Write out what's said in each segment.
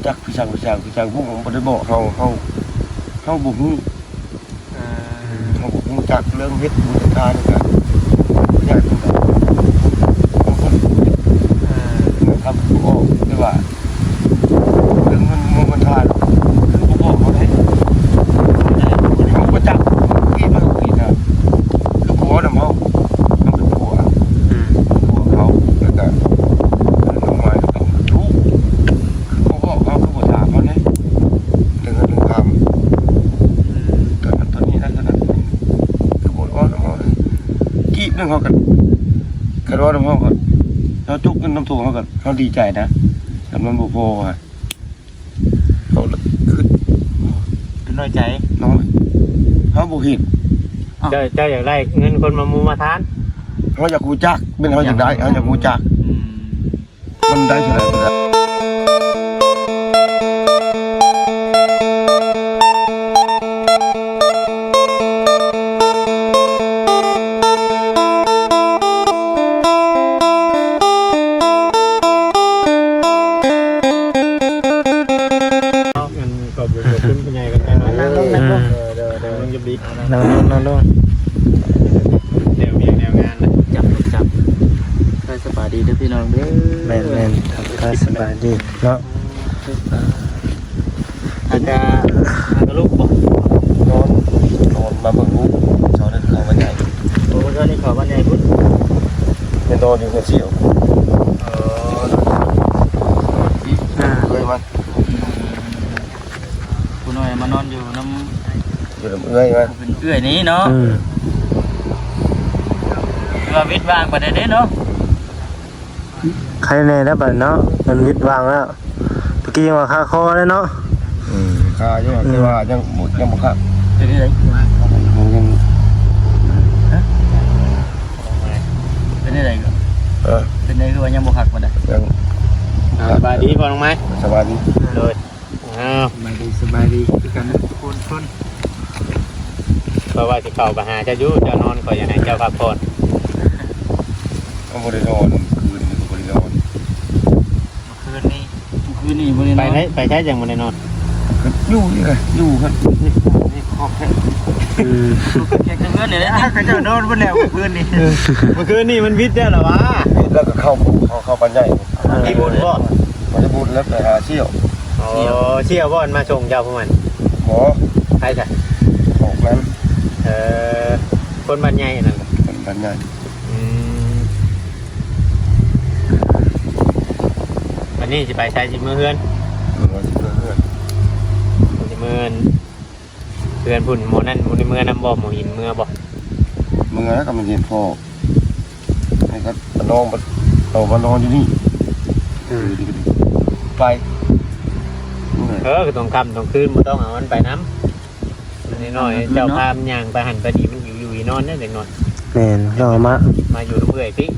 ຈັກຄືຈັ່ງ ຄືຈັ່ງ ຄືຈັ່ງ ພວກມັນບໍ່ໄດ້ບອກເຮົາ ເຮົາ ເຮົາບໍ່ຮູ້ ເອີ ເຮົາບໍ່ຮູ້ຈັກເລື່ອງເຮັດບຸນທານກະ ຍາກຄືກັນ ບາງຄົນ ເອີ ເງິນຄຳບໍ່ອອກ ແຕ່ວ່າເລື່ອງເງິນ ເງິນທານ ຄືບໍ່ບອກເຮົາເດ້ ເຮົາບໍ່ຈັກ ທີ່ເຮົາເຮັດນະ ຄືບໍ່ເວົ້ານຳເຮົາ ເຮົາເປັນຜົວ ອືມ ຜົວເຂົາ ແລ້ວກະ ຄືນ້ອງມາຍເປັນລູກ ຄືບໍ່ບອກເຮົາ ຄືບໍ່ຖາມເຮົາເດ້ ເລື່ອງເງິນເລື່ອງຄຳ ອືມ ຕອນນັ້ນຕອນນີ້ນະ ຕອນນັ້ນ ຄືບໍ່ເວົ້ານຳເຮົາເດ້ ກີບໜຶ່ງເຮົາກໍ ຄັນເວົ້ານຳເຮົາກໍ ເຮົາຈົກເງິນນຳໂທເຮົາກໍ ເຮົາດີໃຈນະ ແຕ່ມັນບໍ່ພໍຫະ ເຮົາລະຄຶດ ເປັນນ້ອຍໃຈ ນ້ອຍ ເຮົາບໍ່ເຮັດ ອ້າວ ເຈົ້າ ເຈົ້າຢາກໄດ້ເງິນຄົນມາມຸມມາທານ ເຮົາຢາກຮູ້ຈັກ ແມ່ນເຮົາຢາກໄດ້ ເຮົາຢາກຮູ້ຈັກ ອືມ ມັນໄດ້ເທົ່າໃດ ເທົ່າໃດ ອັນ ຂອບ ຂອບຄຸນຜູ້ໃຫຍ່ກ່ອນເນາະ ນັ່ງລົງ ນັ່ງລົງ ເອີ ເດີ ເດີ ເດີ ນັ່ງລົງ ນັ່ງລົງ ແນວວຽກແນວງານນະ ຈັບ ຈັບ ທັກທາຍສະບາຍດີເດີພີ່ນ້ອງເດີ ແມ່ນໆ ທັກທາຍສະບາຍດີເນາະ ອາ ອາດຈະ ຫາກະລຸກບໍ່ ນອນ ນອນມາເບິ່ງລູກ ເຊົ້ານີ້ເຂົ້າບ້ານໃຫຍ່ ໂອ້ ເຊົ້ານີ້ເຂົ້າບ້ານໃຫຍ່ພຸ້ນ ໄປນອນຢູ່ເຮືອນສ່ຽວ ເອີ ອືມ ເອີ ມາ ຜູ້ນ້ອຍມານອນຢູ່ນຳ ຢູ່ນຳເອື້ອຍວ່າ ເປັນເອື້ອຍນີ້ເນາະ ອືມ ຖືວ່າວິດຫວ່າງປານໃດເດ້ເນາະ ໄຄແນ່ແລ້ວບັດເນາະ ມັນວິດຫວ່າງແລ້ວ ຕະກີ້ຍັງວ່າຄາຄໍແລ້ວເນາະ ອືມ ຄາຢູ່ ອືມ ແຕ່ວ່າຍັງບໍ່ ຍັງບໍ່ຄັກ ເປັນຈັ່ງໃດ ຍັງ ຮະ ເປັນຈັ່ງໃດກໍ ເອີ ເປັນໃດຄືວ່າຍັງບໍ່ຄັກປານໃດ ຍັງ ສະບາຍດີພໍ່ນ້ອງໄມ້ ສະບາຍດີ ໂດຍ ອ້າວ ສະບາຍດີ ສະບາຍດີຄືກັນທຸກຄົນ ຂ້ອຍວ່າຊິເຂົ້າໄປຫາເຈົ້າຢູ່ ເຈົ້ານອນ ຂ້ອຍຢາກໃຫ້ເຈົ້າພັກຜ່ອນ ເຮົາບໍ່ໄດ້ນອນ ຄືນນີ້ກໍບໍ່ໄດ້ນອນ ເມື່ອຄືນນີ້ ເມື່ອຄືນນີ້ບໍ່ໄດ້ນອນ ໄປໃສ ໄປໃສຈັ່ງບໍ່ໄດ້ນອນ ກໍຢູ່ນີ້ແຫຼະ ຢູ່ຫັ້ນ ນີ້ຄອບແທ້ ອືມ ແຂກເຮືອນນີ້ແຫຼະ ເຂົາເຈົ້ານອນເບິດແລ້ວເມື່ອຄືນນີ້ ເມື່ອຄືນນີ້ມັນວິດແລ້ວລະຫວາ ວິດແລ້ວກໍເຂົ້າ ເຂົ້າ ເຂົ້າບ້ານໃຫຍ່ ເອີ ໄປບຸນບໍ່? ບໍ່ໄດ້ບຸນແລ້ວ ໄປຫາສ່ຽວ ອໍ ສ່ຽວ ສ່ຽວບໍ່ ອັນມາສົ່ງເຈົ້າພວກມັນ? ບໍ່ ໃຜຊະ? ຂອງນັ້ນ ເອີ ຄົນບ້ານໃຫຍ່ນັ້ນ ຄົນບ້ານໃຫຍ່ ອືມ ບັດນີ້ຊິໄປໃສ? ຊິເມືອເຮືອນ ເອີ ຊິເມືອເຮືອນ ຊິເມືອເຮືອນ ເຮືອນພຸ້ນ ໝໍນັ້ນບໍ່ໄດ້ເມືອນຳບໍ່? ໝໍຫີນເມືອບໍ່? ເມືອແລ້ວ ກໍມັນເຫັນພໍ່ ໃຫ້ກໍມານອນ ເອົາມານອນຢູ່ນີ້ ອືມ ໄປ ເອີ ກໍຕ້ອງຄ່ຳຕ້ອງຄືນ ບໍ່ຕ້ອງເອົາມັນໄປນຳ ເດັກນ້ອຍ ເຈົ້າພາມັນຍ່າງໄປຫັ້ນໄປນີ້ ມັນຫິວໆນອນເດ້ເດັກນ້ອຍ ແມ່ນ ຕ້ອງເອົາມາ ມາຢູ່ນຳເອື້ອຍພີ້ ກ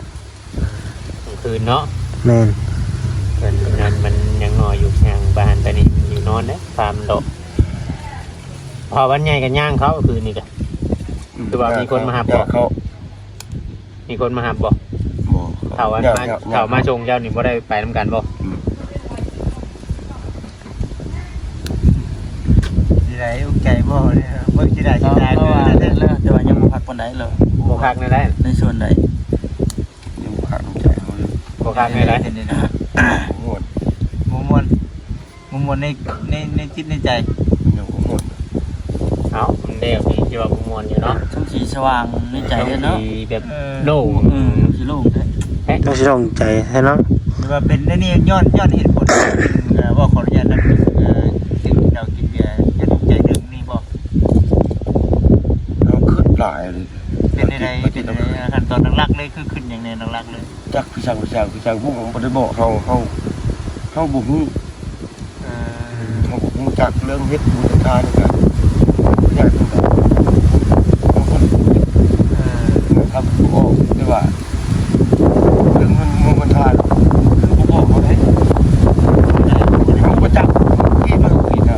າງຄືນເນາະ ແມ່ນ ເພິ່ນນັ້ນມັນຍັງນ້ອຍຢູ່ ຍ່າງໄປຫັ້ນໄປນີ້ ມັນຫິວນອນເດ້ ພາມັນເລາະ ເພາະວັນໃຫຍ່ກໍຍ່າງເຂົ້າຄືນນີ້ກະ ອືມ ຄືວ່າມີຄົນມາຮັບບໍ່? ມີຄົນມາຮັບບໍ່? ບໍ່ ເຂົາ ເຂົາມາສົ່ງເຈົ້ານີ້ບໍ່ໄດ້ໄປນຳກັນບໍ່? ອືມ ຊິໄດ້ອຸກໃຈບໍ່ເນຍ ເບິ່ງຊິໄດ້ຊິໄດ້ ເພາະວ່າ ເອີ ແຕ່ວ່າຍັງບໍ່ຄັກປານໃດເລີຍ ບໍ່ຄັກແນວໃດ? ໃນສ່ວນໃດ? ຍັງບໍ່ຄັກໃນໃຈເຮົາເລີຍ ບໍ່ຄັກແນວໃດ? ເປັນຈັ່ງໃດ? ບໍ່ມ່ວນ ບໍ່ມ່ວນ ບໍ່ມ່ວນໃນ ໃນ ໃນຈິດໃນໃຈ ຍັງບໍ່ມ່ວນ ເອົ້າ ມັນແນວທີ່ ທີ່ວ່າບໍ່ມ່ວນຢູ່ເນາະ ຊ່ວງທີ່ສະຫວ່າງໃນໃຈເນາະ ຊ່ວງທີ່ແບບ ເອີ ໂລ່ງ ເອີ ຊິໂລ່ງແທ້ ເຈົ້າຊິໂລ່ງໃຈແທ້ເນາະ ຫຼືວ່າເປັນອັນນີ້ຍ້ອນ ຍ້ອນເຫດຜົນ ເອີ ເວົ້າຂໍອະນຸຍາດນຳ ເອີ ກິນເຫຼົ້າກິນເບຍ ຍ້ອນໃຈເລື່ອງນີ້ບໍ່? ເຮົາຄິດຫຼາຍເລີຍ ເປັນໃດ ເປັນໃດ ຂັ້ນຕອນຫຼັກໆເລີຍ ຄືຄິດຫຍັງແດ່ຫຼັກໆເລີຍ? ຈັກຄືຈັ່ງ ຄືຈັ່ງ ຄືຈັ່ງ ພວກມັນບໍ່ໄດ້ບອກເຮົາ ເຮົາ ເຮົາບໍ່ຮູ້ ເອີ ເຮົາບໍ່ຮູ້ຈັກເລື່ອງເຮັດບຸນທານກະ ຍາກຄືກັນ ບາງຄົນ ເອີ ເງິນຄຳບໍ່ອອກ ແຕ່ວ່າເລື່ອງເງິນ ເງິນທານ ຄືບໍ່ບອກເຮົາເດ້ ເຮົາບໍ່ຈັກ ທີ່ເຮົາເຮັດນະ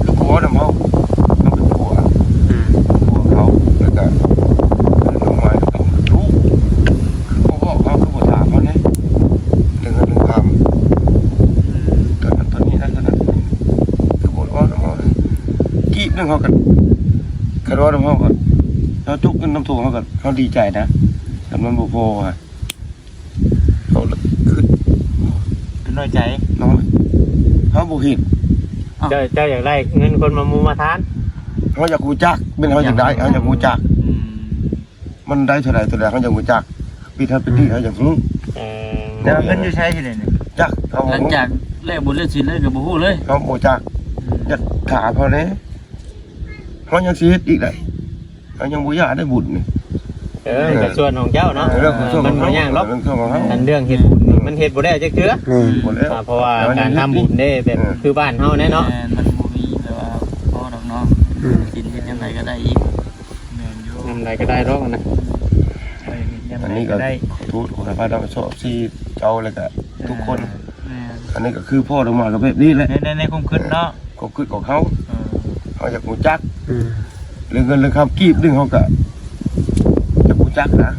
ຄືບໍ່ເວົ້ານຳເຮົາ ເຮົາເປັນຜົວ ອືມ ຜົວເຂົາ ແລ້ວກະ ນ້ອງມາຍກໍເປັນລູກ ຄືບໍ່ບອກເຮົາ ຄືບໍ່ຖາມເຮົາເດ້ ເລື່ອງເງິນເລື່ອງຄຳ ອືມ ຕອນນັ້ນຕອນນີ້ນະ ເລື່ອງເຮົາກໍ ຄັນເວົ້ານຳເຮົາກໍ ເຮົາຈົກເງິນນຳໂທເຮົາກໍ ເຮົາດີໃຈນະ ແຕ່ມັນບໍ່ພໍຫະ ເຮົາລະຄຶດ ຄືນ້ອຍໃຈ ນ້ອຍ ເຮົາບໍ່ເຮັດ. ເຈົ້າ ເຈົ້າຢາກໄດ້ເງິນຄົນມາມຸມມາທານ? ເຮົາຢາກຮູ້ຈັກ ແມ່ນເຮົາຢາກໄດ້ ເຮົາຢາກຮູ້ຈັກ ອືມ ມັນໄດ້ເທົ່າໃດເທົ່າໃດ ເຮົາຍັງບໍ່ຈັກ ປີເທົ່າປີນີ້ເຮົາຍັງຮູ້. ເອີ ແຕ່ວ່າເງິນຢູ່ໃສຊິໄດ້ນີ້? ຈັກ ເຮົາ ຫຼັງຈາກແລກບຸນແລກສິນແລ້ວກໍບໍ່ຮູ້ເລີຍ ເຮົາບໍ່ຈັກ. ອືມ ຢາກຖາມເຮົາແດ່ ເຮົາຍັງຊິເຮັດອີກໄດ໋ ເຮົາຍັງບໍ່ຢາກໄດ້ບຸນນີ້. ເອີ ເອີ ກໍສ່ວນຂອງເຈົ້າເນາະ ເອີ ເລື່ອງຂອງ ມັນບໍ່ຍາກດອກ ເລື່ອງຂອງເຮົາ ອັນເລື່ອງເຮັດບຸນນີ້ ມັນເຮັດບໍ່ໄດ້ຈັກເທື່ອ. ແມ່ນ ບໍ່ແລ້ວ ອ່າ ເພາະວ່າການທຳບຸນເດ້ ແບບ ເອີ ຄືບ້ານເຮົາແນ່ເນາະ ແມ່ນ ມັນບໍ່ມີແບບວ່າພໍດອກເນາະ. ອືມ ສິນເຮັດຈັ່ງໃດກໍໄດ້ອີກ. ແມ່ນຢູ່ ຍາມໃດກໍໄດ້ດອກນະ ໄດ້ເຮັດຍາມໃດກໍໄດ້. ອັນນີ້ກໍຂໍໂທດຂໍອະໄພນຳ ເອັຟຊີ ເຈົ້າ ແລ້ວກໍທຸກຄົນ. ອ່າ ແມ່ນ ອັນນີ້ກໍຄືພໍ່ອອກມາກໍແບບນີ້ແຫຼະ ໃນ ໃນ ໃນຄວາມຄິດເນາະ ຄວາມຄິດຂອງເຮົາ. ເອີ ເຮົາຢາກຮູ້ຈັກ ອືມ ເລື່ອງເງິນເລື່ອງຄຳ ກີບໜຶ່ງເຮົາກໍຢາກຮູ້ຈັກນະ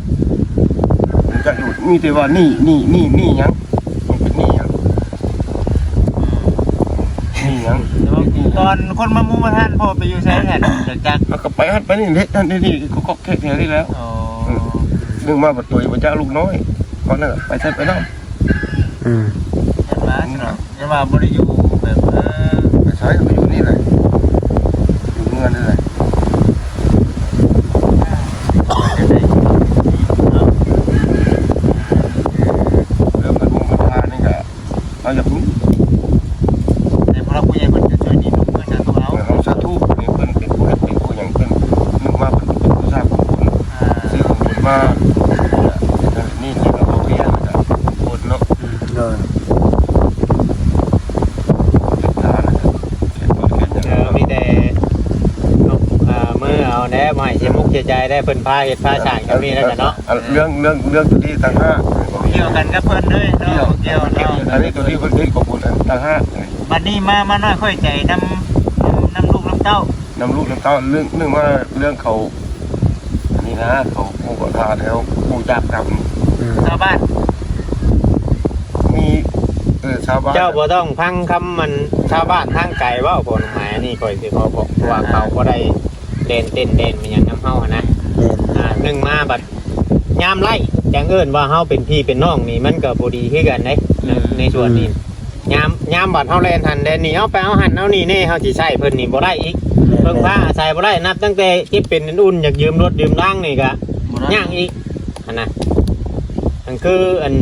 ຮູ້ຈັກຢູ່ ມີແຕ່ວ່າໜີ້ ໜີ້ ໜີ້ ໜີ້ຫຍັງ ມັນເປັນໜີ້ຫຍັງ? ອືມ ໜີ້ຫຍັງ? ແຕ່ວ່າຕອນຄົນມາມຸມມາທານ ພໍ່ໄປຢູ່ໃສຫັ້ນ ຈາກ ເຮົາກໍໄປຫັ້ນໄປນີ້ ເຮັດຫັ້ນເຮັດນີ້ ກໍແຄກແຖວນີ້ແຫຼ້ວ. ອໍ ເອີ ເລື່ອງມາບັດໂຕບໍ່ຈັກລູກນ້ອຍ ຕອນນັ້ນໄປໃສໄປນຳ. ອືມ ເຫັນວ່າ ເຫັນວ່າບໍ່ໄດ້ຢູ່ແບບ ເອີ ໄປໃສ ໄປຢູ່ນີ້ແຫຼະ ຢູ່ເຮືອນນີ້ແຫຼະ. ເລື່ອງເງິນມຸມມາທານນີ້ກໍ ເຮົາຢາກຮູ້ ແຕ່ຜູ້ຫຼັກຜູ້ໃຫຍ່ເພິ່ນຈະຊ່ວຍໜີ້ນຸ່ງເພື່ອສາທຸເອົາ ເອີ ເຮົາສາທຸໃຫ້ເພິ່ນເປັນຜູ້ເຮັດເປັນຜູ້ຫຍັງ ເພິ່ນນຶກວ່າເພິ່ນເປັນຜູ້ສ້າງຂອງບຸນ ອ່າ ຊື້ຂອງບຸນມາ ນີ້ເຈົ້າກໍບໍ່ວຽນ ແລ້ວກໍຄົນເນາະ. ອືມ ໂດຍ ເຮັດທານ ເຮັດບຸນເຮັດຫຍັງ ເອີ ມີແຕ່ ເອີ ມື້ເອົາແດ່ ບໍ່ໃຫ້ເສຍມຸກເສຍໃຈແດ່ ເພິ່ນພາເຮັດພາສ້າງກໍມີແລ້ວກັນເນາະ. ເອີ ເລື່ອງ ເລື່ອງ ເລື່ອງຕົວນີ້ຕ່າງຫາກ ບໍ່ກ່ຽວກັນກັບເພິ່ນເລີຍເນາະ ບໍ່ກ່ຽວເນາະ. ອັນນີ້ຕົວນີ້ເພິ່ນເຮັດຂອງເພິ່ນຕ່າງຫາກ. ບັດນີ້ມາ ມານ້ອຍຂ້ອຍໃຈນຳ ນຳ ນຳລູກນຳເຕົ້າ ນຳລູກນຳເຕົ້າ ເລື່ອງ ເລື່ອງວ່າເລື່ອງເຂົາ ອັນນີ້ນະ ເຂົາຜູ້ກໍທາແລ້ວ ຮູ້ຈັກກັບ ອືມ ຊາວບ້ານ ມີ ເອີ ຊາວບ້ານ. ເຈົ້າບໍ່ຕ້ອງຟັງຄຳມັນຊາວບ້ານທາງໄກເວົ້າ ບໍ່ ນ້ອງໝາຍ ອັນນີ້ຂ້ອຍຊິຂໍບອກ ເພາະວ່າເຂົາບໍ່ໄດ້ແລ່ນເຕັ້ນແລ່ນອີຫຍັງນຳເຮົາຫັ້ນນະ. ແມ່ນ ອ່າ ໜຶ່ງມາບັດຍາມໄລ່ ຈັ່ງເອີ້ນວ່າເຮົາເປັນພີ່ເປັນນ້ອງນີ້ ມັນກໍບໍ່ດີຄືກັນເດ້ ໃນ ອືມ ໃນສ່ວນນີ້. ອືມ ຍາມ ຍາມບັດເຮົາແລ່ນຫັ້ນແລ່ນນີ້ ເອົາໄປເອົາຫັ້ນເອົານີ້ແດ່ ເຮົາຊິໃຊ້ເພິ່ນນີ້ບໍ່ໄດ້ອີກ. ແມ່ນ ເພິ່ງພາອາໄສບໍ່ໄດ້ ນັບຕັ້ງແຕ່ເຈັບເປັນເປັນອຸ່ນ ຢາກຢືມລົດຢືມລາງນີ້ກໍຍາກອີກຫັ້ນນະ. ມັນຄືອັນ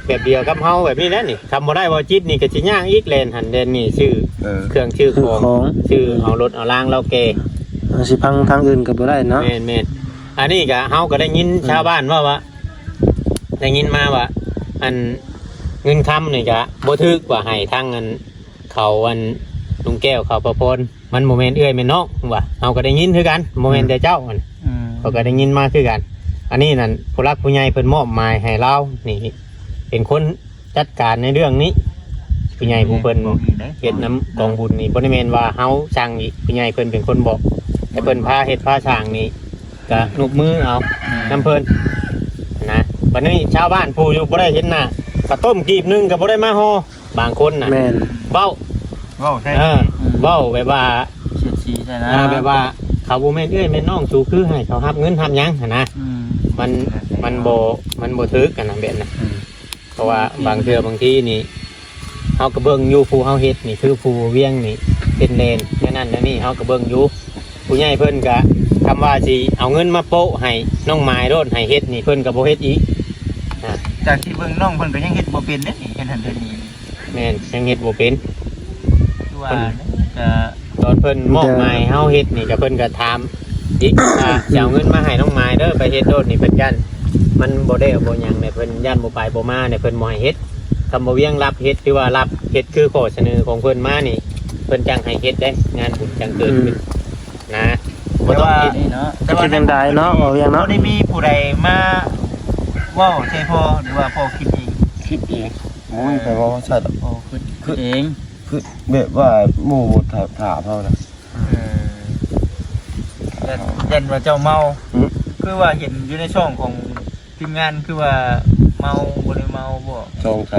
ແບບດຽວກັບເຮົາແບບນີ້ແຫຼະນີ້ ຄຳບໍ່ໄດ້ເວົ້າຈິດນີ້ກໍຊິຍາກອີກ ແລ່ນຫັ້ນແລ່ນນີ້ ຊື້ ເອີ ເຄື່ອງຊື້ຂອງ ຊື້ຂອງ ຊື້ເອົາລົດເອົາລາງລາວແກ່ ເຮົາຊິພັງທາງອື່ນກໍບໍ່ໄດ້ເນາະ. ແມ່ນໆ ອັນນີ້ກໍເຮົາກໍໄດ້ຍິນ ອືມ ຊາວບ້ານເວົ້າວ່າ ໄດ້ຍິນມາວ່າ ອັນເງິນຄຳນີ້ກະບໍ່ຖືກວ່າໃຫ້ທາງອັນ ເຂົາອັນລຸງແກ້ວ ເຂົາພະພອນ ມັນບໍ່ແມ່ນເອື້ອຍແມ່ນນ້ອງວ່າ ເຮົາກໍໄດ້ຍິນຄືກັນ ບໍ່ແມ່ນແຕ່ເຈົ້າ ອືມ ເຂົາກໍໄດ້ຍິນມາຄືກັນ. ອັນນີ້ນັ້ນ ຜູ້ຫຼັກຜູ້ໃຫຍ່ເພິ່ນມອບໝາຍໃຫ້ລາວນີ້ ເປັນຄົນຈັດການໃນເລື່ອງນີ້ ຜູ້ໃຫຍ່ຜູ້ເພິ່ນເຮັດນຳກອງບຸນນີ້ ບໍ່ໄດ້ແມ່ນວ່າເຮົາສັ່ງອີກ ຜູ້ໃຫຍ່ເພິ່ນເປັນຄົນບອກ ແຕ່ເພິ່ນພາເຮັດພາສ້າງນີ້ ກະນົບມືເອົາ ແມ່ນ ນຳເພິ່ນນະ. ບັດນີ້ຊາວບ້ານຜູ້ຢູ່ບໍ່ໄດ້ເຫັນໜ້າ ເຂົ້າຕົ້ມກີບໜຶ່ງກໍບໍ່ໄດ້ມາຫໍ່ ບາງຄົນນະ ແມ່ນ ເວົ້າ ເວົ້າໃສ່ ເອີ ອືມ ເວົ້າແບບວ່າສຽດສີໃສ່ນະ ອ່າ ແບບວ່າເຂົາບໍ່ແມ່ນເອື້ອຍແມ່ນນ້ອງສູ ຄືໃຫ້ເຂົາຮັບເງິນຮັບຫຍັງຫັ້ນນະ ອືມ ມັນ ມັນບໍ່ ມັນບໍ່ຖືກຫັ້ນນະ ແບບນັ້ນ ອືມ ເພາະວ່າບາງເທື່ອບາງທີນີ້ ເຮົາກໍເບິ່ງຢູ່ ຜູ້ເຮົາເຮັດນີ້ ຄືຜູ້ວຽງນີ້ ເປັນແລ່ນແນວນັ້ນແນວນີ້ ເຮົາກໍເບິ່ງຢູ່. ຜູ້ໃຫຍ່ເພິ່ນກໍ ຄຳວ່າຊິເອົາເງິນມາໂປະໃຫ້ນ້ອງໝາຍໂລດ ໃຫ້ເຮັດນີ້ ເພິ່ນກໍບໍ່ເຮັດອີກ. ອ່າ ຈາກທີ່ເບິ່ງນ້ອງເພິ່ນກໍຍັງເຮັດບໍ່ເປັນເດ້ນີ້ ເຮັດຫັ້ນເຮັດນີ້. ແມ່ນ ຍັງເຮັດບໍ່ເປັນ ຄືວ່າ ເພິ່ນ ກໍ ຕອນເພິ່ນມອບໝາຍໃຫ້ເຮົາເຮັດນີ້ ກໍເພິ່ນກໍຖາມອີກວ່າ ຊິເອົາເງິນມາໃຫ້ນ້ອງໝາຍເດີ ໄປເຮັດໂລດນີ້ ເພິ່ນຢ້ານມັນບໍ່ແລ້ວບໍ່ຫຍັງແຫຼະ ເພິ່ນຢ້ານບໍ່ໄປບໍ່ມາແຫຼະ ເພິ່ນບໍ່ໃຫ້ເຮັດ. ຄຳວ່າວຽງຮັບເຮັດ ຫຼືວ່າຮັບເຮັດຄືຂໍ້ສະເໜີຂອງເພິ່ນມານີ້ ເພິ່ນຈັ່ງໃຫ້ເຮັດເດ້ ງານບຸນຈັ່ງເກີດຂຶ້ນ ອືມ ນະ ບໍ່ຕ້ອງຄິດ ແຕ່ວ່າ ແຕ່ວ່າ ເຮັດຈັ່ງໃດເນາະ ເວົ້າຫຍັງເນາະ ບໍ່ໄດ້ມີຜູ້ໃດມາເວົ້າໃສ່ພໍ່ ຫຼືວ່າພໍ່ຄິດເອງ? ຄິດເອງ ບໍ່ມີໃຜເວົ້າໃສ່ດອກ. ອໍ ຄິດ ຄິດເອງ ຄິດແບບວ່າໝູ່ຖາມເຮົານະ. ເອີ ຢ້ານ ຢ້ານວ່າເຈົ້າເມົາ. ອືມ ຄືວ່າເຫັນຢູ່ໃນຊ່ອງຂອງທີມງານ ຄືວ່າເມົາ ບໍ່ໄດ້ເມົາບໍ່? ຊ່ອງໃສ?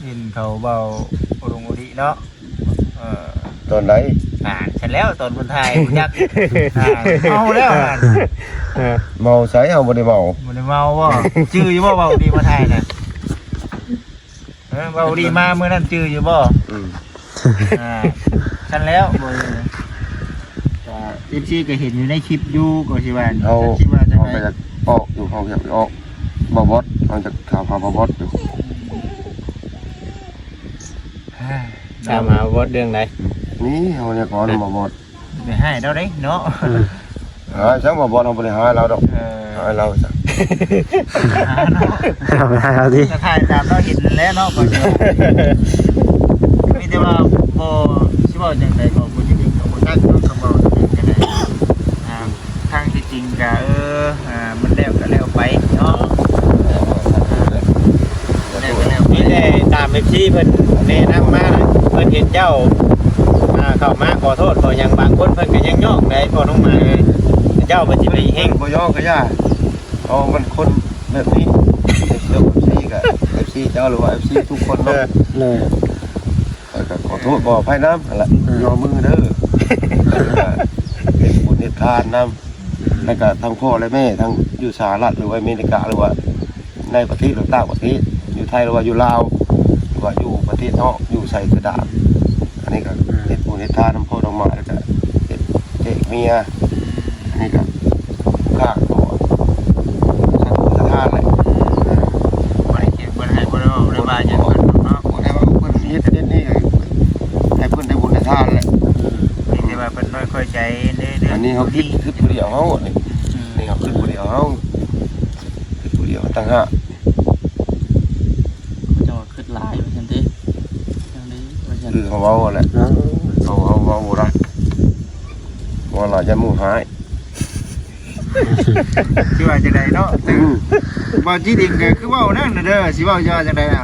ເຫັນເຂົາເວົ້າໂອລົງໂອລິເນາະ. ເອີ ຕອນໃດ? ອ່າ ຊັ້ນແລ້ວຕອນເພິ່ນຖ່າຍບໍ່ຈັກ ອ່າ ເມົາແລ້ວຫັ້ນ ເອີ ເມົາໃສ ເຮົາບໍ່ໄດ້ເມົາ ບໍ່ໄດ້ເມົາບໍ່? ຈື່ຢູ່ບໍ່ ເວົ້າດີມາຖ່າຍນະ? ເອີ ເວົ້າດີມາມື້ນັ້ນຈື່ຢູ່ບໍ່? ອືມ ອ່າ ຊັ້ນແລ້ວບໍ່ ກໍ ເອັຟຊີ ກໍເຫັນຢູ່ໃນຄລິບຢູ່ ກໍຊິວ່າ ເຮົາ ຊິວ່າຈັ່ງໃດ ເຮົາກໍຢາກອອກຢູ່ ເຮົາຢາກອອກ ບ່າວບອດ ເຮົາຢາກຖາມຫາບ່າວບອດຢູ່ ຖາມຫາບ່າວບອດເລື່ອງໃດ? ນີ້ ເຮົາຢາກຂໍນຳບ່າວບອດ ໄປຮ້າຍລາວເດ້ເນາະ ອືມ ຮ້າຍ ຈັ່ງວ່າບໍ່ ເຮົາບໍ່ໄດ້ຮ້າຍລາວດອກ ເອີ ຮ້າຍລາວຊະ ຮ້າຍເນາະ ເອົາໄປຮ້າຍລາວຕິ ກໍຖ່າຍຕາມລາວເຫັນນັ້ນແຫຼະເນາະ ກໍມີແຕ່ວ່າບໍ່ ຊິເວົ້າຈັ່ງໃດກໍບໍ່ ບໍ່ຈັກເນາະ ຄຳເວົ້າຈັ່ງໃດກໍໄດ້ ອ່າ ທາງທີ່ຈິງກໍ ເອີ ອ່າ ມັນແລ້ວກໍແລ້ວໄປເນາະ ແລ້ວກໍແລ້ວໄປ ມີແຕ່ຕາມເອັຟຊີເພິ່ນແນະນຳມາ ເພິ່ນເຫັນເຈົ້າ ອ່າ ເຂົ້າມາຂໍໂທດຂໍຫຍັງ ບາງຄົນເພິ່ນກໍຍັງຍ້ອງໄດ໋ ພໍ່ນ້ອງໝາຍ ເຈົ້າເພິ່ນຊິໄປແຮງ ບໍ່ຍ້ອງກໍຢ່າ ເອົາມັນຄົນແບບນີ້ ເອັຟຊີກໍ ເອັຟຊີເຈົ້າ ຫຼືວ່າ ເອັຟຊີທຸກຄົນເນາະ ເອີ ເອີ ຂ້ອຍກໍຂໍໂທດຂໍອະໄພນຳຫັ້ນລະ ອືມ ຍໍມືເດີ ເຮັດບຸນເຮັດທານນຳ ແລ້ວກໍທັງພໍ່ແລະແມ່ ທັງຢູ່ສະຫະລັດ ຫຼືວ່າອາເມລິກາ ຫຼືວ່າໃນປະເທດ ຫຼືຕ່າງປະເທດ ຢູ່ໄທ ຫຼືວ່າຢູ່ລາວ ຫຼືວ່າຢູ່ປະເທດນອກ ຢູ່ໃສກໍຕາມ ອັນນີ້ກໍ ອືມ ເຮັດບຸນເຮັດທານນຳພໍ່ນ້ອງໝາຍ ແລ້ວກໍເຮັດແຈກເມຍ ອັນນີ້ກໍ ຂ້າກໍສາທຸສາທານແຫຼະ ບໍ່ໄດ້ເກັບ ບໍ່ໄດ້ໃຫ້ ບໍ່ໄດ້ເວົ້າ ບໍ່ໄດ້ວ່າຫຍັງເພິ່ນເນາະ ບໍ່ໄດ້ວ່າເພິ່ນເຮັດອັນນີ້ ໃຫ້ເພິ່ນໄດ້ບຸນໄດ້ທານແຫຼະ ມີແຕ່ວ່າເພິ່ນນ້ອຍນ້ອຍໃຈໃນເລື່ອງ ອັນນີ້ເຮົາຄິດ ຄິດຜູ້ດຽວເຮົາ ນີ້ ອືມ ນີ້ເຮົາຄິດຜູ້ດຽວເຮົາ ຄິດຜູ້ດຽວຕ່າງຫາກ ເຈົ້າຄິດຫຼາຍວ່າຊັ້ນຕິ ຈັ່ງໃດວ່າຊັ້ນ ຄືເຮົາເວົ້າຫັ້ນແຫຼະ ເອີ ເຮົາ ເຮົາເວົ້າບໍ່ໄດ້ ເວົ້າຫຼາຍຢ້ານໝູ່ຮ້າຍ ຊິວ່າຈັ່ງໃດເນາະ ອືມ ບ່າວຈິດເອງກໍຄືເວົ້ານັ້ນນະເດີ ຊິເວົ້າວ່າຈັ່ງໃດນະ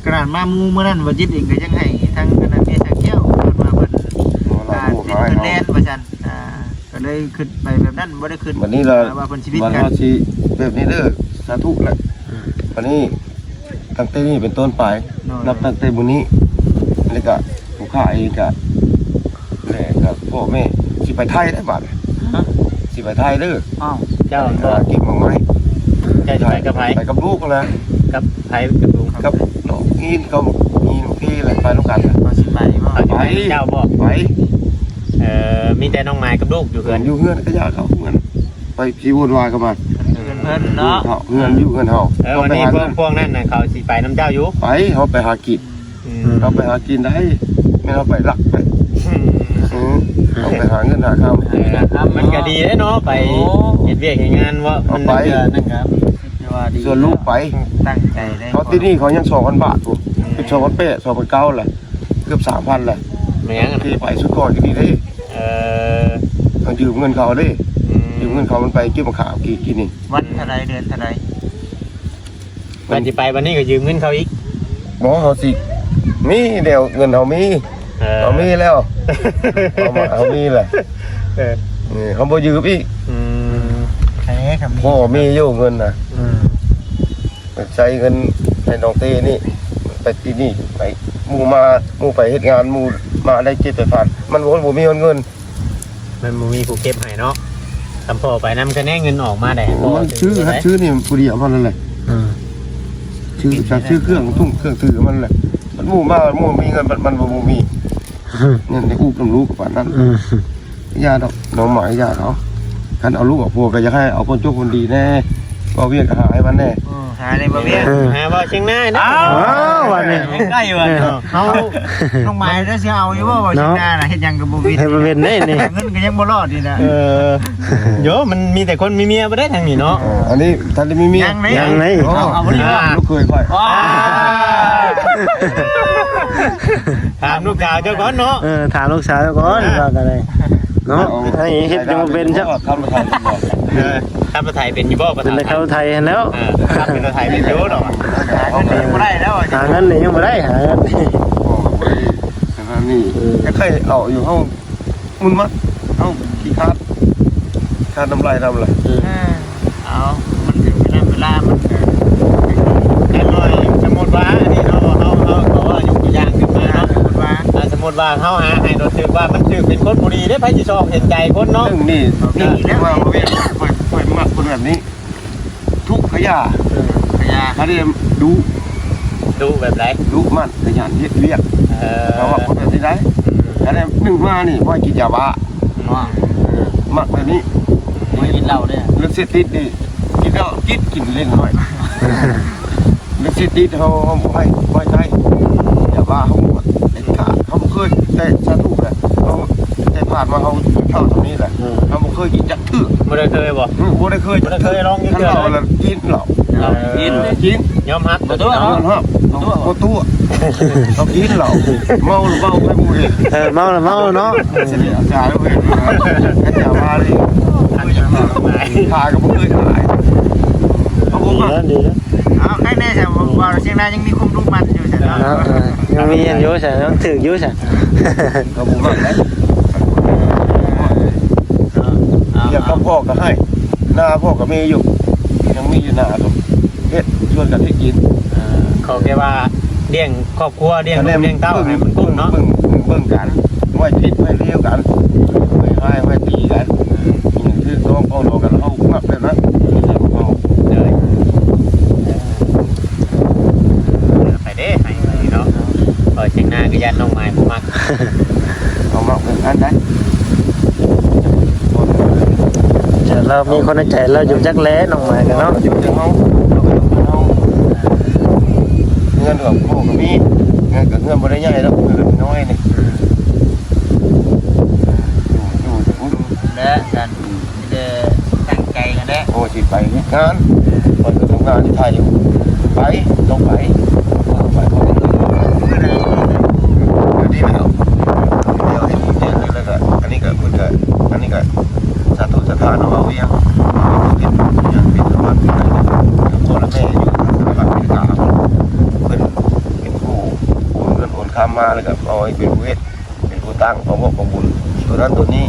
ຂະໜາດມາໝູ່ມື້ນັ້ນ ບ່າວຈິດເອງກໍຍັງໃຫ້ທາງອັນນັ້ນເມຍສັກແກ້ວ ເພິ່ນວ່າເພິ່ນ ອ່າ ຕິດເພິ່ນແລ່ນວ່າຊັ້ນ ອ່າ ກໍເລີຍຄິດໄປແບບນັ້ນ ບໍ່ໄດ້ຄິດ ບັດນີ້ລະ ວ່າເພິ່ນຊິຜິດກັນ ບັດເຮົາຊິແບບນີ້ເດີ ສາທຸແຫຼະ ອືມ ບັດນີ້ ຕັ້ງແຕ່ນີ້ເປັນຕົ້ນໄປ ໂດຍ ນັບຕັ້ງແຕ່ມື້ນີ້ ແລ້ວກະຜູ້ຂ້າເອງກະ ແລ້ວກະພໍ່ແມ່ຊິໄປໄທໄດ້ບາດ ຮະ ຊິໄປໄທເດີ ອ້າວ ເຈົ້າ ເອີ ເກັບໝາກໄມ້ ເຈົ້າຊິໄປກັບໃຜ? ໄປກັບລູກຫັ້ນແຫຼະ ກັບໃຜ? ກັບລູກ ກັບນ້ອງອີນ ກັບອີນ ໂອເຄແຫຼະ ໄປນຳກັນ ເຂົາຊິໄປບໍ່? ເຂົາຊິໄປນຳເຈົ້າບໍ່? ໄປ ເອີ ມີແຕ່ນ້ອງໝາຍກັບລູກຢູ່ເຮືອນ ຢູ່ເຮືອນ ກະຢ່າເຂົາເຮືອນ ໄປຊິວຸ່ນວາຍກັບມັນ ເຮືອນເພິ່ນເນາະ ເຮືອນຢູ່ເຮືອນເຮົາ ເອີ ວັນນີ້ພວກ ພວກນັ້ນນະ ເຂົາຊິໄປນຳເຈົ້າຢູ່ ໄປ ເຮົາໄປຫາກິນ ອືມ ເຮົາໄປຫາກິນໄດ້ ແມ່ນເຮົາໄປລັກໄປ ອືມ ເອີ ເຮົາໄປຫາເງິນຫາຄຳ ມັນກະດີເດ້ເນາະ ໄປ ໂອ້ ເຮັດວຽກເຮັດງານເນາະ ມັນກະນັ້ນກະ ສ່ວນລູກໄປ ຕັ້ງໃຈເດ້ ເຂົາຕິດໜີ້ເຂົາຍັງສອງພັນບາດພຸ້ນ ເອີ ເປັນສອງພັນແປດ ສອງພັນເກົ້າແຫຼະ ເກືອບສາມພັນແຫຼະ ແມ່ນ ທີ່ໄປສຸດກ່ອນກໍດີເດ້ ເອີ ຕ້ອງຢືມເງິນເຂົາເດ້ ອືມ ຢືມເງິນເຂົາມັນໄປເກັບມະຂາມກີ້ ກີ້ນີ້ ວັນເທົ່າໃດ ເດືອນເທົ່າໃດ? ວ່າຊິໄປບັດນີ້ກໍຢືມເງິນເຂົາອີກ ບໍ່ ເຮົາຊິມີແນວເງິນເຮົາມີ ເອີ ເຮົາມີແລ້ວ ເຮົາ ເຮົາມີແຫຼະ ເອີ ນີ້ເຮົາບໍ່ຢືມອີກ ອືມ ເອີ ກໍມີ ພໍ່ມີຢູ່ເງິນນະ ອືມ ໃຊ້ເງິນໃຫ້ນ້ອງເຕ້ນີ້ ໄປຕິດໜີ້ ໄປ ໝູ່ມາ ໝູ່ໄປເຮັດງານ ໝູ່ມາໄດ້ເຈັດແປດພັນ ມັນບໍ່ ບໍ່ມີເງິນ ມັນບໍ່ມີຜູ້ເກັບໃຫ້ເນາະ ຄຳພໍ່ໄປນຳ ຄະແນນເງິນອອກມາໄດ້ ມັນຊື້ ຊື້ນີ້ຜູ້ດຽວເທົ່ານັ້ນແຫຼະ ອືມ ຊື້ ຊື້ເຄື່ອງທຸ່ງເຄື່ອງຖືມັນແຫຼະ ມັນໝູ່ມາ ໝູ່ມີເງິນ ມັນ ມັນບໍ່ມີ ອືມ ເງິນໄດ້ອູບນຳລູກປານນັ້ນ ອືມ ຢ່າດອກ ນ້ອງໝາຍຢ່າເຂົາ ຄັນເອົາລູກເອົາຜົວກໍຢາກໃຫ້ເອົາຄົນຈົບຄົນດີແດ່ ເວົ້າວຽກກໍຫາໃຫ້ມັນແດ່ ເອີ ຫາໄດ້ບໍ່ວຽກ ເອີ ຫາເວົ້າຊຽງນາຍນະ ອ້າວ ອ້າວ ບັດນີ້ ໃກ້ວ່າ ເອີ ເຮົາ ນ້ອງໝາຍໄດ້ຊິເອົາຢູ່ບໍ່ ເວົ້າຊຽງນານະ ເນາະ ເຮັດຫຍັງກໍບໍ່ເປັນ ເຮັດບໍ່ເປັນເດ້ນີ້ ເງິນກໍຍັງບໍ່ລອດນີ້ນະ ເອີ ໂຢ ມັນມີແຕ່ຄົນມີເມຍບໍ່ໄດ້ທາງນີ້ເນາະ ເອີ ອັນນີ້ທັນໄດ້ມີເມຍ ຍັງເດ້ ຍັງເດ້ ໂອ້ ເອົາ ເອົາບໍ່ໄດ້ ລູກເຂີຍຂ້ອຍ ວ້າ ຖາມລູກສາວເຈົ້າກ່ອນເນາະ ເອີ ຖາມລູກສາວເຈົ້າກ່ອນວ່າກັນເນາະ ເອົາ ໃຫ້ເຮັດຍັງບໍ່ເປັນຊະ ເອີ ຂັບລົດໄຖເປັນບໍ່ ເປັນແຕ່ຂັບລົດໄຖຫັ້ນແລ້ວ ເອີ ຂັບລົດໄຖເປັນຢູ່ດອກ ຫາເງິນນີ້ບໍ່ໄດ້ແລ້ວ ຫາເງິນນີ້ຍັງບໍ່ໄດ້ ຫາເງິນນີ້ ໂອ້ຍ ຂະໜາດນີ້ ເອີ ແຕ່ໃຄເອົາຢູ່ເຮົາ ມັນມັກ ເຮົາຂີ້ຄ້ານ ຄ້ານນຳໄຫຼນຳລະ ເອີ ເອີ ເອົາ ມັນເຖິງເວລາ ເວລາມັນກໍ ແຕ່ໜ້ອຍ ສົມມຸດວ່າ ອັນນີ້ເຮົາ ເຮົາ ເຮົາ ເຮົາ ເຮົາຍົກຕົວຢ່າງຂຶ້ນມາເນາະ ສົມມຸດວ່າ ອ່າ ສົມມຸດ ວ່າເຮົາຫາໃຫ້ໂດຍຖືກວ່າມັນຖືກເປັນຄົນບໍ່ດີເດ້ ໃຜຊິຊອກເຫັນໃຈຄົນເນາະ. ເລື່ອງນີ້ ເອີ ນີ້ແຫຼະ ວ່າບໍ່ແມ່ນ ຂ້ອຍ ຂ້ອຍມັກຄົນແບບນີ້ ທຸກຂະຢາ ເອີ ຂະຢາ ອັນນີ້ດຸ ດຸແບບໃດ? ດຸໝັ່ນຂະຫຍັນເຮັດວຽກ ເອີ ເຮົາມັກຄົນແບບນີ້ໄດ໋. ອັນນີ້ໜຶ່ງມານີ້ບໍ່ໃຫ້ກິນຢາບ້າ ເອີ ມັກແບບນີ້ ບໍ່ໃຫ້ກິນເຫຼົ້າເດ້ ເລື່ອງເສບຕິດນີ້ ກິນແລ້ວຕິດ ກິນເຫຼັ້ນໜ້ອຍ. ເລື່ອງເສບຕິດເຮົາ ເຮົາບໍ່ໃຫ້ ບໍ່ໃຫ້ໃຊ້ ແຕ່ວ່າເຮົາບໍ່ເດັດຂາດ ເຮົາບໍ່ເຄີຍ ແຕ່ສາທຸແຫຼະ ເຮົາ ແຕ່ຜ່ານມາເຮົາເທົ່າເທົ່ານີ້ແຫຼະ ເຮົາບໍ່ເຄີຍກິນຈັກເທື່ອ. ບໍ່ໄດ້ເຄີຍບໍ່? ອື ບໍ່ໄດ້ເຄີຍຈັກເທື່ອ ບໍ່ໄດ້ເຄີຍລອງຈັກເທື່ອ ຄັນເຫຼົ້າລະກິນເຫຼົ້າ ເອີ ກິນ ເອີ ກິນ ຍອມຮັບ ບໍ່ຕົວະ ຍອມຮັບ ບໍ່ຕົວະ ບໍ່ຕົວະ ເຮົາກິນເຫຼົ້າ ເມົາລະເມົາໄປໝູ່ເອງ ເອີ ເມົາລະເມົາເນາະ. ເສຍອາຈານເພິ່ນວ່າ ຂະເຈົ້າວ່ານີ້ ຂາຍກໍບໍ່ເຄີຍຂາຍ ເອົາ ດີແລ້ວ ດີແລ້ວ ເອົາ ໃຄແນ່ຊະ ເວົ້າຊຽງນາຍັງມີຄວາມດຸໝັ່ນຢູ່ຊະເນາະ ເນາະ ເອີ ຍັງມີອັນຢູ່ຊະ ຍັງຖືກຢູ່ຊະ ກໍບໍ່ມັກໄດ໋ ເອີ ເອີ ວຽກກັບພໍ່ກໍໃຫ້ ນາພໍ່ກໍມີຢູ່ ຍັງມີຢູ່ນາກໍເຮັດ ຊວນກັນເຮັດກິນ ເອີ ຂໍແຄ່ວ່າລ້ຽງຄອບຄົວ ລ້ຽງລູກລ້ຽງເຕົ້າໃຫ້ມັນກຸ້ມເນາະ ເບິ່ງ ເບິ່ງກັນ ໄວ້ຜິດໄວ້ລຽວກັນ ໄວ້ຮ້າຍໄວ້ຕີກັນ ຖືກຕ້ອງເອົາລອກັນ ເຮົາມັກແບບນັ້ນ ເຮົາ ເອີ ໄປເດ້ ໃຫ້ເນາະ ເອີ ເສັງໜ້າກໍຢ້ານນ້ອງໝາຍບໍ່ມັກ ເຮົາມັກແບບນັ້ນໄດ໋ ແຕ່ລາວມີຄົນໃນໃຈລາວຢູ່ຈັກແຫຼະ ນ້ອງໝາຍກໍເນາະ ຢູ່ແຕ່ເຮົາ ເຮົາກໍຢູ່ແຕ່ເຮົາ ເຮືອນຂອງພໍ່ກໍມີ ເຮືອນກໍເຮືອນບໍ່ໄດ້ໃຫຍ່ດອກ ເຮືອນນ້ອຍນີ້ ຢູ່ ຢູ່ ແລະກັນ ມີແຕ່ຕັ້ງໃຈກັນແຫຼະ ໂອ້ ຊິໄປເຮັດງານ ເອີ ຂ້ອຍກໍທຳງານຢູ່ໄທຢູ່ ໄປ ຕ້ອງໄປ ຕ້ອງໄປ ເມື່ອໃດ ເມື່ອໃດ ດຽວນີ້ແລ້ວ ດຽວເຮັດບຸນແຈກເລີຍ ແລ້ວກໍ ອັນນີ້ກໍເພິ່ນກໍ ອັນນີ້ກໍສາທຸສັດທາເນາະ ເວົ້າຫຍັງ ເປັນຫຍັງ ເປັນສະພາບ ເປັນຫຍັງ ພໍ່ແລະແມ່ຢູ່ສະຫະລັດອາເມລິກາ ເພິ່ນເປັນຜູ້ໂອນເງິນໂອນຄຳມາ ແລ້ວກໍເອົາໃຫ້ເປັນຜູ້ເຮັດ ເປັນຜູ້ຕັ້ງ ເອົາບວກເອົາບຸນ ໂຕນັ້ນໂຕນີ້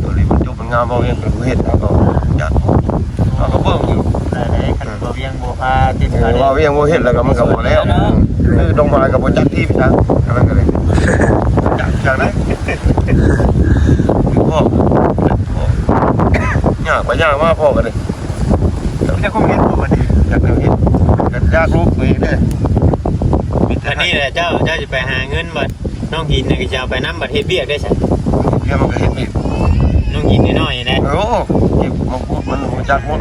ໂຕນີ້ມັນຈົບມັນງາມ ເວົ້າຫຍັງເປັນຜູ້ເຮັດ ເຮົາກໍຢາກເຮົາກໍເບິ່ງຢູ່ ໄດ້ ໄດ້ ຄັນບໍ່ວຽງບໍ່ພາຕິດ ເອີ ເວົ້າຫຍັງບໍ່ເຮັດແລ້ວກໍມັນກໍບໍ່ແລ້ວ ຄືດອກໄມ້ກໍບໍ່ຈັກທີ່ໄປທາງ ອັນນັ້ນກໍເລີຍຈັກຈັ່ງໃດ ຄືພໍ່ ຍາກໄປຍາກມາ ພໍ່ກໍເລີຍ ແຕ່ຄົງເຮັດບໍ່ບັດນີ້ ຢາກແນວເຮັດ ກໍຢາກລູກຕົວເອງເດ້ ອັນນີ້ແຫຼະ ເຈົ້າ ເຈົ້າຊິໄປຫາເງິນບັດ ນ້ອງຫີນນີ້ກໍຈະເອົາໄປນຳ ບັດເຮັດວຽກໄດ້ຊະ ເຮັດວຽກມັນກໍເຮັດວຽກ ນ້ອງຫີນນ້ອຍໆແຫຼະ ໂອ້ ເກັບມາໝົດ ມັນຮູ້ຈັກໝົດ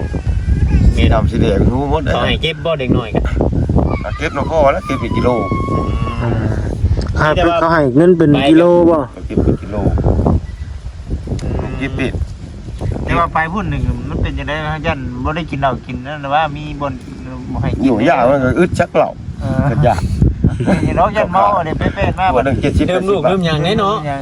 ສີດຳສີແດງຮູ້ໝົດ ເຂົາໃຫ້ເກັບບໍ່ເດັກນ້ອຍກໍ ເກັບນຳພໍ່ແລ້ວ ເກັບເປັນກິໂລ ອືມ ໃຫ້ເພິ່ນ ເຂົາໃຫ້ເງິນເປັນກິໂລບໍ່? ເກັບເປັນກິໂລ ອືມ ເກັບເປັນ ແຕ່ວ່າໄປພຸ້ນນີ້ມັນເປັນຈັ່ງໃດ ຢ້ານບໍ່ໄດ້ກິນເຫຼົ້າກິນນັ້ນ ຫຼືວ່າມີບ່ອນບໍ່ໃຫ້ກິນ ຢູ່ ຢ້ານມັນກໍອຶດຈັກເຫຼົ້າ ເອີ ກໍຢາກ ເຫັນເນາະ ຢ້ານເມົາອັນນີ້ໄປແປດມາ ຕົວໜຶ່ງເຈັດສິບ ເຕີມລູກເຕີມຫຍັງແດ່ເນາະ ເອີ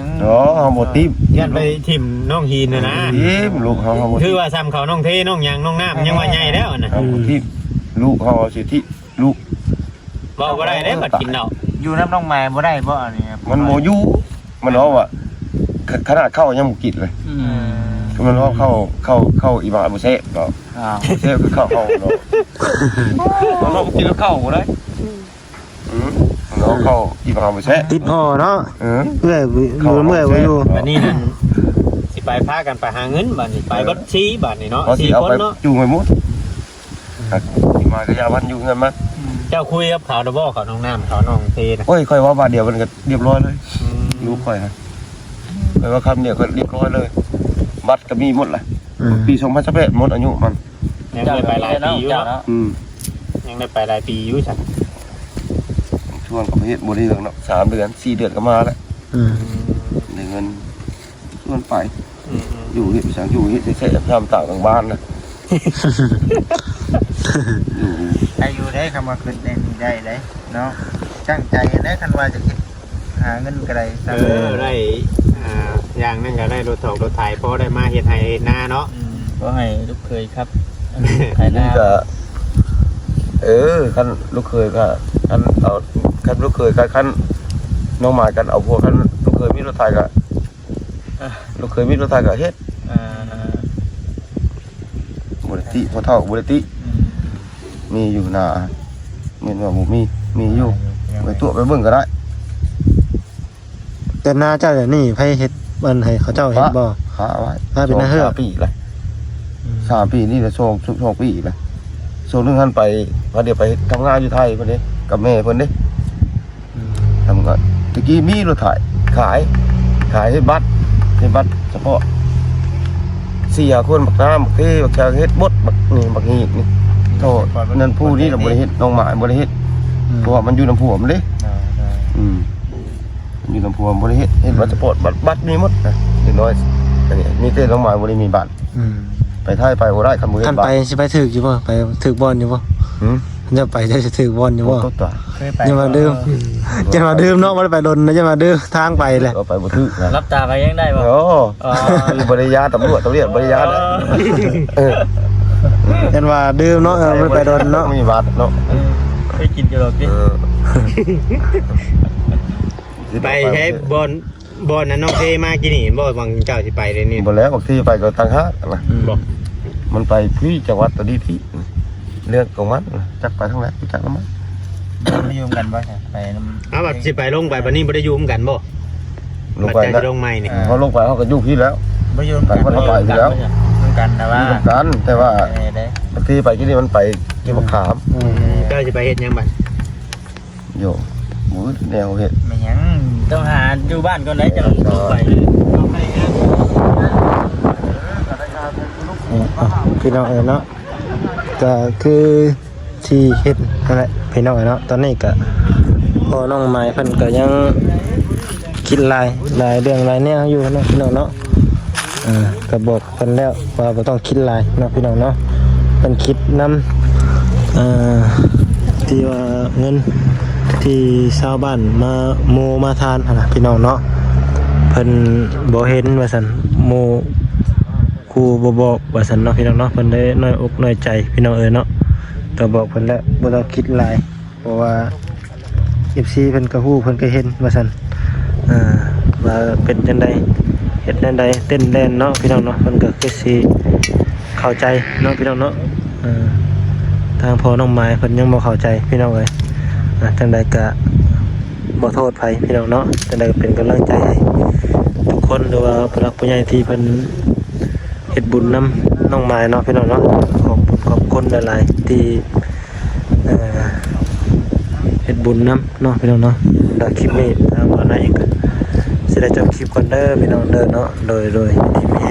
ເຮົາບໍ່ຕິດ ຢ້ານໄປຖິ້ມນ້ອງຫີນນະນະ ຖິ້ມລູກເຮົາ ເຮົາບໍ່ຕິດ ຄືວ່າຊ່ຳເຂົານ້ອງເທ ນ້ອງຫຍັງ ນ້ອງນ້ຳ ຍັງວ່າໃຫຍ່ແລ້ວນະ ເຮົາບໍ່ຕິດ ລູກເຮົາເອົາສິທິ ລູກ ເວົ້າບໍ່ໄດ້ເດ້ ບັດກິນເຫຼົ້າ ຢູ່ນຳນ້ອງໝາຍບໍ່ໄດ້ບໍ່ ອັນນີ້ ມັນບໍ່ຢູ່ ມັນເວົ້າວ່າ ຂະໜາດເຂົ້າຍັງບໍ່ກິນເລີຍ ອືມ ມັນເວົ້າເຂົ້າ ເຂົ້າ ເຂົ້າອີ່ໝາບໍ່ແຊບເນາະ ອ້າວ ບໍ່ແຊບຄືເຂົ້າເຮົາເນາະ ມັນເວົ້າບໍ່ກິນເຂົ້າບໍ່ໄດ້ ອືມ ອືມ ມັນເວົ້າເຂົ້າອີ່ໝາບໍ່ແຊບ ຕິດຫໍ່ເນາະ ເອີ ເອື້ອຍຢູ່ນຳເອື້ອຍບໍ່ຢູ່ ບັດນີ້ນັ້ນ ຊິໄປພາກັນໄປຫາເງິນ ບັດນີ້ໄປເບິດສີ່ ບັດນີ້ເນາະ ສີ່ຄົນເນາະ ຈູງໄປໝົດ ມາກໍຢ່າວັນຢູ່ເຮືອນມັນ ເຈົ້າຄຸຍກັບເຂົາແລ້ວບໍ່ ເຂົານ້ອງນ້ຳ ເຂົານ້ອງເທນະ ໂອ້ຍ ຂ້ອຍເວົ້າບາດດຽວມັນກໍລຽບຮ້ອຍເລີຍ ອືມ ລູກຂ້ອຍນະ ຂ້ອຍເວົ້າຄຳດຽວກໍລຽບຮ້ອຍເລີຍ ບັດກໍມີໝົດລະ ອືມ ປີສອງພັນຊາວແປດໝົດອາຍຸມັນ ຍັງໄດ້ໄປຫຼາຍປີຢູ່ເນາະ ອືມ ຍັງໄດ້ໄປຫຼາຍປີຢູ່ຊັ້ນ ຊ່ວງກໍເຮັດບໍ່ໄດ້ເລື່ອງເນາະ ສາມເດືອນ ສີ່ເດືອນກໍມາແລ້ວ ອືມ ໄດ້ເງິນ ຊວນໄປ ອືມໆ ຢູ່ເຮັດຫຍັງ ຢູ່ເຮັດແທ້ໆ ທຳຕາມຫຼັງບ້ານນະ ຢູ່ ໄດ້ຢູ່ເດ້ ຄຳວ່າຄິດແນວນີ້ໄດ້ເດ້ເນາະ ຕັ້ງໃຈເດ້ ຄັນວ່າຈະເຮັດ ຫາເງິນກໍໄດ້ ເອີ ໄດ້ ອ່າ ຢ່າງໜຶ່ງກໍໄດ້ລົດຖອກລົດໄຖ ພໍໄດ້ມາເຮັດໄຮ່ເຮັດນາເນາະ ອືມ ກໍໃຫ້ລູກເຂີຍຂັບ ໄຖນາ ນີ້ກໍ ເອີ ຄັນລູກເຂີຍກໍ ຄັນເອົາ ຄັນລູກເຂີຍກໍ ຄັນນ້ອງໝາຍກັນເອົາຜົວ ຄັນລູກເຂີຍມີລົດໄຖກໍ ອ່າ ລູກເຂີຍມີລົດໄຖກໍເຮັດ ອ່າ ບໍ່ໄດ້ຕິ ພໍ່ເຖົ້າບໍ່ໄດ້ຕິ ອືມ ມີຢູ່ນາ ແມ່ນວ່າບໍ່ມີ ມີຢູ່ ໄປຕົວະໄປເບິ່ງກໍໄດ້ ແຕ່ນາເຈົ້າດຽວນີ້ໃຜເຮັດ ອັນໃຫ້ເຂົາເຈົ້າເຮັດບໍ່? ປະໄວ້ ປະເປັນນາເຮືອກ ສາມປີລະ ອືມ ສາມປີນີ້ລະ ສອງ ສອງປີລະ ຊ່ວງໜຶ່ງຫັ້ນໄປ ວ່າດຽວໄປທຳງານຢູ່ໄທພຸ້ນເດ້ ກັບແມ່ເພິ່ນເດ້ ອືມ ທຳງານ ແຕ່ກີ້ມີລົດໄຖ ຂາຍ ຂາຍເຮັດບັດ ເຮັດບັດສະເພາະ ສີ່ຫ້າຄົນ ບັກນ້ຳ ບັກເທ ບັກຊາງ ເຮັດໝົດ ບັກນີ້ ບັກຮີດນີ້ ໂທດ ນັ້ນຜູ້ນີ້ລະບໍ່ໄດ້ເຮັດ ນ້ອງໝາຍບໍ່ໄດ້ເຮັດ ອືມ ເພາະວ່າມັນຢູ່ນຳຜົວມັນເດ້ ອ່າ ອ່າ ອືມ ຢູ່ນຳຜົວບໍ່ໄດ້ເຮັດ ເຮັດ ອືມ ບັດສະປອດ ບັດ ບັດມີໝົດນະ ເດັກນ້ອຍ ອັນນີ້ ມີແຕ່ນ້ອງໝາຍບໍ່ໄດ້ມີບັດ ອືມ ໄປໄທໄປບໍ່ໄດ້ ຄັນບໍ່ເຮັດ ຄັນໄປ ບັດ ຊິໄປຖືກຢູ່ບໍ່? ໄປຖືກບ່ອນຢູ່ບໍ່? ຫືມ? ຄັນເຈົ້າໄປ ເຈົ້າຊິຖືກບ່ອນຢູ່ບໍ່? ໂອ້ ຕົວ ເຄີຍໄປ ຢ່າມາດື່ມ ເອີ ຢ່າມາດື່ມເນາະ ບໍ່ໄດ້ໄປດົນນະ ຢ່າມາດື່ມ ທາງໄປແຫຼະ ເອົາໄປບໍ່ຖືກນະ ຫຼັບຕາໄປຍັງໄດ້ບໍ່? ໂອ້ ອໍ ບໍ່ໄດ້ຢ້ານຕຳຫຼວດ ຕຳຫຼວດບໍ່ໄດ້ຢ້ານນະ ອໍ ເອີ ຢ້ານວ່າດື່ມເນາະ ເອີ ບໍ່ໄດ້ໄປດົນເນາະ ມີບັດເນາະ ເອີ ເຄີຍກິນຢູ່ດອກຕິ ເອີ ໄປໃຊ້ບ່ອນ ບ່ອນນັ້ນນ້ອງເພມາກີ້ນີ້ບໍ່? ຫວ່າງເຈົ້າຊິໄປເດນີ້ ບໍ່ແລ້ວ ບາງທີໄປກໍຕ່າງຫາກນະ ອືມ ບໍ່ ມັນໄປພີ້ ຈັງຫວັດຕົວນີ້ພີ້ ເລື່ອງຂອງມັນ ຈັກໄປທາງໃດ ຈັກນຳມັນ ບໍ່ໄດ້ຢູ່ນຳກັນບໍ່? ໄປນຳ ອ້າວ ວ່າຊິໄປລົງໄປ ບັດນີ້ບໍ່ໄດ້ຢູ່ນຳກັນບໍ່? ລົງໄປ ບັດເຈົ້າຊິລົງໃໝ່ນີ້ ເຮົາລົງໄປເຮົາກໍຢູ່ພີ້ແລ້ວ ບໍ່ຢູ່ນຳກັນ ໄປຄົນລະໄປພີ້ແລ້ວ ນຳກັນ ແຕ່ວ່າ ຢູ່ນຳກັນ ແຕ່ວ່າ ເອີ ບາງທີໄປກີ້ນີ້ມັນໄປເກັບໝາກຂາມ ອືມ ເຈົ້າຊິໄປເຮັດຫຍັງບັດ? ໂຍ ບໍ່ແນວເຮັດ ແມ່ນຫຍັງ ຕ້ອງຫາຢູ່ບ້ານກ່ອນໄດ໋ ຈັ່ງໄປ ພີ່ນ້ອງເອີຍເນາະ ກໍຄືທີ່ເຫັນນັ້ນແຫຼະ ພີ່ນ້ອງເອີຍເນາະ ຕອນນີ້ກໍພໍ່ນ້ອງໝາຍເພິ່ນກໍຍັງຄິດຫຼາຍ ຫຼາຍເລື່ອງຫຼາຍແນວຢູ່ເນາະ ພີ່ນ້ອງເນາະ ເອີ ກໍບອກ ເພິ່ນແລ້ວວ່າບໍ່ຕ້ອງຄິດຫຼາຍເນາະ ພີ່ນ້ອງເນາະ ເພິ່ນຄິດນຳ ເອີ ທີ່ວ່າເງິນທີ່ຊາວບ້ານມາໂມມາທານຫັ້ນນະ ພີ່ນ້ອງເນາະ ເພິ່ນບໍ່ເຫັນວ່າຊັ້ນ ໂມຄູບໍ່ບອກວ່າຊັ້ນເນາະ ພີ່ນ້ອງເນາະ ເພິ່ນໄດ້ນ້ອຍອົກນ້ອຍໃຈ ພີ່ນ້ອງເອີຍເນາະ ກໍບອກເພິ່ນແລ້ວບໍ່ຕ້ອງຄິດຫຼາຍ. ເພາະວ່າເອັຟຊີເພິ່ນກໍຮູ້ ເພິ່ນກໍເຫັນວ່າຊັ້ນ ເອີ ວ່າເປັນຈັ່ງໃດ ເຮັດແນວໃດ ເຕັ້ນແລ່ນເນາະ ພີ່ນ້ອງເນາະ ເພິ່ນກໍຄືຊິເຂົ້າໃຈເນາະ ພີ່ນ້ອງເນາະ ເອີ ທາງພໍ່ນ້ອງໝາຍເພິ່ນຍັງບໍ່ເຂົ້າໃຈ ພີ່ນ້ອງເອີຍ ອ່າ ຈັ່ງໃດກໍບໍ່ໂທດໃຜ ພີ່ນ້ອງເນາະ ຈັ່ງໃດກໍເປັນກຳລັງໃຈໃຫ້ທຸກຄົນ ຫຼືວ່າຜູ້ຫຼັກຜູ້ໃຫຍ່ທີ່ເພິ່ນເຮັດບຸນນຳນ້ອງໝາຍເນາະ ພີ່ນ້ອງເນາະ ຂອບຄຸນຂອບຄຸນຫຼາຍໆ ທີ່ ເອີ ເຮັດບຸນນຳເນາະ ພີ່ນ້ອງເນາະ ແລ້ວຄລິບນີ້ທາງບ່າວນາເອງກໍຊິໄດ້ຈົບຄລິບກ່ອນເດີ ພີ່ນ້ອງເດີເນາະ ໂດຍ ໂດຍ ທີ່ມີ